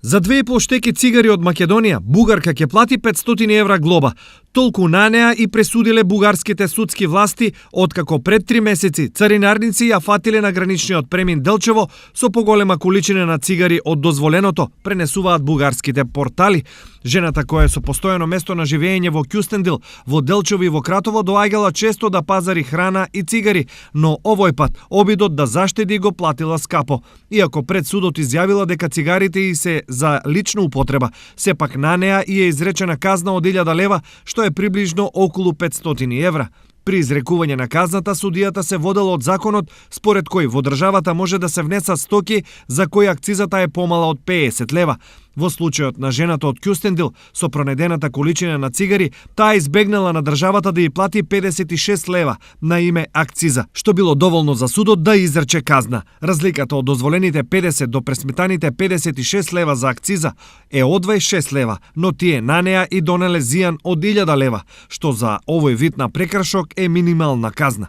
За 2,5 штеки цигари од Македонија, бугарка ќе плати 500 евра глоба. Толку на неа и пресудиле бугарските судски власти, откако пред 3 месеци царинарници ја фатиле на граничниот премин Делчево со поголема количина на цигари од дозволеното, пренесуваат бугарските портали. Жената која е со постојано место на живење во Кюстендил, во Делчево и во Кратово доаѓала често да пазари храна и цигари, но овој пат обидот да заштеди го платила скапо. Иако пред судот изјавила дека цигарите и се за лична употреба, сепак на неа и е изречена казна од 1000 лева, што е приближно околу 500 евра. При изрекување на казната, судијата се водела од законот според кој во државата може да се внесат стоки за кои акцизата е помала од 50 лева. Во случајот на жената од Кюстендил со пронедената количина на цигари, таа избегнала на државата да ја плати 56 лева на име акциза, што било доволно за судот да изрече казна. Разликата од дозволените 50 до пресметаните 56 лева за акциза е од 26 лева, но тие на неа и донеле зијан од 1000 лева, што за овој вид на прекршок е минимална казна.